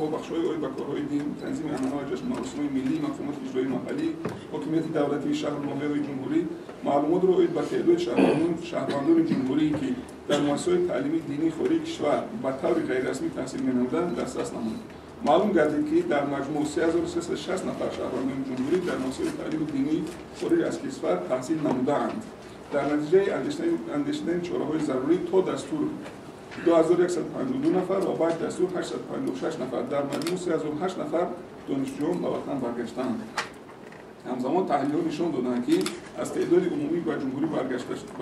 ва бахшҳои оид ба корҳои дин, танзими анъана ва ҷашну маросимҳои миллӣ, мақомоти иҷроии маҳаллӣ, ҳокимияти давлатии шаҳру ноҳияҳои ҷумҳурӣ маълумотро оид ба теъдоди шаҳрвандони ҷумҳурӣ, ки дар муассисаҳои таълимии динии хориҷи кишвар ба таври ғайрирасмӣ таҳсил менамуданд, дастрас намуд. Маълум гардид, ки дар маҷмӯъ 3360 нафар шаҳрвандони ҷумҳурӣ дар муассисаҳои таълими динии хориҷ аз кишвар таҳсил намудаанд. Дар натиҷаи андешидани чораҳои зарурӣ то дастур 2152 нафар ва баъд дастур 856 нафар, дар маҷмӯъ 3008 нафар донишҷӯён ба ватан баргаштанд. Ҳамзамон таҳлилҳо нишон доданд, ки аз теъдоди умумӣ ба ҷумҳурӣ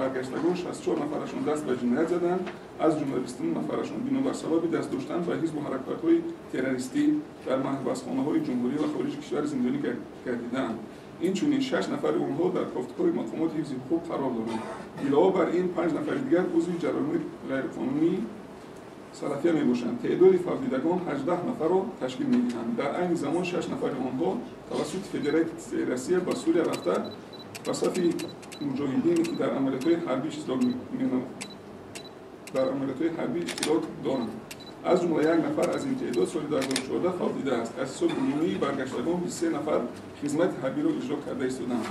баргаштагон 64 нафарашон даст ба ҷиноят заданд, аз ҷумла 29 нафарашон бинобар сабаби даст доштан ба ҳизбу ҳаракатҳои террористӣ дар маҳбасхонаҳои ҷумҳурӣ ва хориҷи кишвар зиндонӣ гардидаанд. Инчунин 6 нафари онҳо дар кофтукоҳи мақомоти ҳифзи ҳуқуқ қарор доранд. Илова бар ин, 5 нафари дигар узви ҷараёнҳои ғайриқонунии салафия мебошанд. Теъдоди фавтидагон 18 нафарро ташкил медиҳанд. Дар айни замон 6 нафари онҳо тавассути Федератсияи Россия ба Сурия рафта, ба сафи муҷоҳидине, ки дар амалиётҳои ҳарбӣ иштирок доранд. Аз ҷумла як нафар аз ин теъдод соли 2014 фавтидааст. Аз ҳисоби умумии баргаштагон 23 нафар хизмати ҳарбиро иҷро карда истодаанд.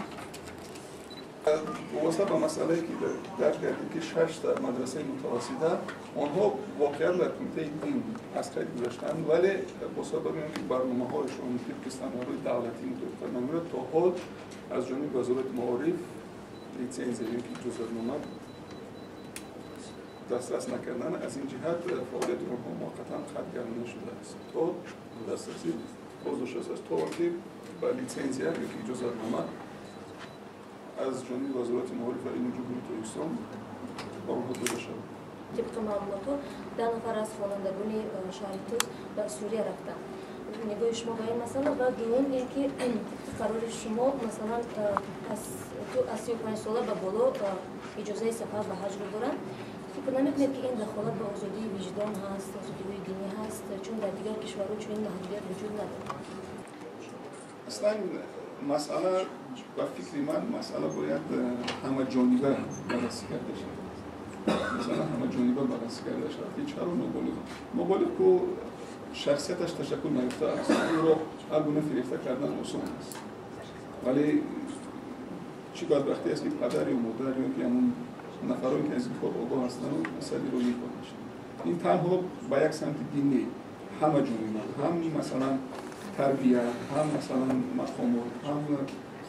Вобаста ба масъалае, ки дарҷ гардид, ки 6 мадрасаи мутавассита, онҳо воқеан дар кумитаи дин аз қайд гузаштанд, вале бо сабаби он ки барномаҳояшон тибқи стандартҳои давлатӣ мутобиқат намеёбад, то ҳол аз ҷониби Вазорати маориф литсензия ё ки иҷозатнома дастрас накардан, аз ин ҷиҳат фаъолияти онҳо муваққатан қатъ гардонида шудааст то дастрасӣ боз дошта аст, то он ки ба литсензия ё ки иҷозатнома аз ҷониби Вазорати маориф ва илми Ҷумҳурии Тоҷикистон ба онҳо дода шавад. Тибқи маълумотҳо, 10 нафар аз хонандагони шаҳри Тӯс ба Сурия рафтанд. Нигоҳи шумо ба ин масъала ва дуюм ин ки қарори шумо, масалан, аз 35 сола ба боло иҷозаи сафар ба ҳаҷро доранд. Фикр намекунед, ки ин дахолат ба озодии виҷдон ҳаст, озодиҳои динӣ ҳаст, чун дар дигар кишварҳо чунин маҳдудият вуҷуд надорад? Аслан масъала, ба фикри ман, масъала бояд ҳамаҷониба баррасӣ карда шавад. Масъала ҳамаҷониба баррасӣ карда шавад, ки чаро ноболиғ? Ноболиғ ку шахсияташ ташаккул наёфтааст, ӯро ҳар гуна фирефта кардан осон аст. Вале чӣ бадбахтӣ аст, ки падар ё модар ё ки ҳамон нафарое, ки аз ин кор огоҳ ҳастанд, асари рӯ мехоҳанд. Ин танҳо ба як самти динӣ, ҳамаҷониба, ҳам масалан тарбия, ҳам масалан мақомот, ҳам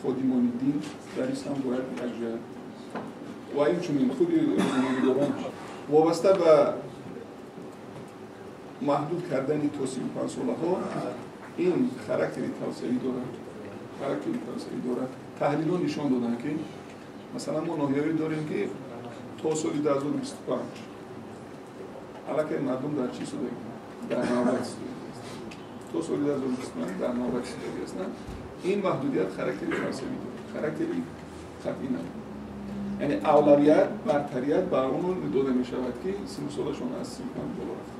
ходимони дин дар ин самт бояд якҷоя ва инчунин худи рӯзноманигорон. Вобаста ба маҳдуд кардани то 35 солаҳо, ин характери тавсиявӣ дорад, характери тавсиявӣ дорад. Таҳлилҳо нишон доданд, ки масалан мо ноҳияҳое дорем, ки то соли 2025 аллакай мардум дар чӣ истодагӣ? Дар навбат истодагӣ. То соли 2025 дар навбат истодагӣ ҳастанд. Ин маҳдудият характери тавсиявӣ дорад, характери қатъӣ надорад. Яъне авлавият, бартарият ба он дода мешавад, ки синну солашон аз 35 боло рафта.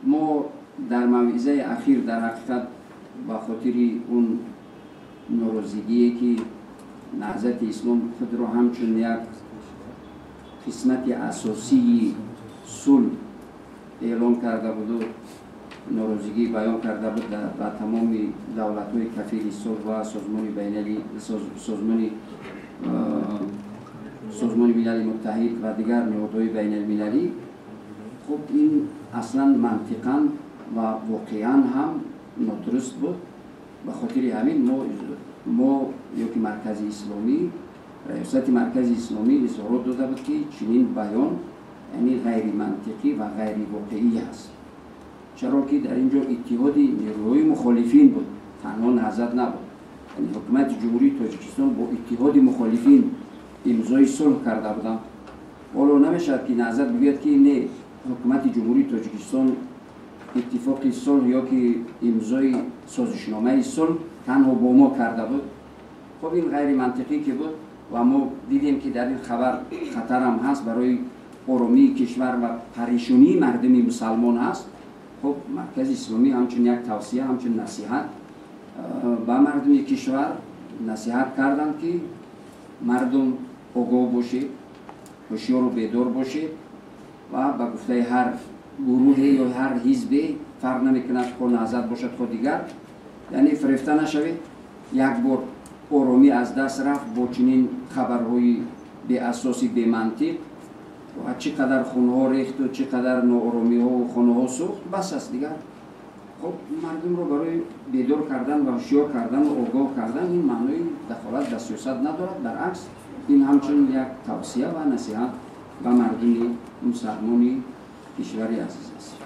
Мо дар мавъизаи ахир дар ҳақиқат ба хотири он норозигие, ки Наҳзати Ислом худро ҳамчун як қисмати асосии сулҳ эълон карда буду норозигӣ баён карда буд ба тамоми давлатҳои кафили сулҳ ва Созмони Милали Муттаҳид ва дигар ниҳодҳои байналмилалӣ. Хуб, ин аслан мантиқан ва воқеан ҳам нодуруст буд. Ба хотири ҳамин мо ё ки Маркази Исломӣ, Раёсати Маркази Исломӣ изҳорот дода буд, ки чунин баён яъне ғайримантиқӣ ва ғайривоқеӣ аст, чаро ки дар ин ҷо иттиҳоди нерӯҳои мухолифин буд, танҳо Наҳзат набуд. Яъне ҳукумати Ҷумҳурии Тоҷикистон бо иттиҳоди мухолифин имзои сулҳ карда буданд. Ҳоло намешавад, ки Наҳзат бигӯяд, ки не, ҳукумати Ҷумҳурии Тоҷикистон иттифоқи сулҳ ё ки имзои созишномаи сулҳ танҳо бо мо карда буд. Хуб, ин ғайримантиқӣ ки буд ва мо дидем, ки дар ин хабар хатарам ҳаст барои оромии кишвар ва парешонии мардуми мусалмон ҳаст. Хуб, Маркази Исломӣ ҳамчун як тавсия, ҳамчун насиҳат ба мардуми кишвар насиҳат карданд, ки мардум огоҳ бошед, ҳушёру бедор бошед ва ба гуфтаи ҳар гурӯҳе ё ҳар ҳизбе Фарқ намекунад, хо Наҳзат бошад, хо дигар, яъне фирефта нашавед. Як бор оромӣ аз даст рафт бо чунин хабарҳои беасоси, бемантиқ, ва чӣ қадар хунҳо рехту чӣ қадар нооромиҳову хонаҳо сӯхт, бас аст дигар. Хоб, мардумро барои бедор кардан ва ҳушёр кардан ва огоҳ кардан, ин маънои дахолат ба сиёсат надорад. Баръакс, ин ҳамчун як тавсия ва насиҳат ба мардуми мусалмони кишвари азиз аст.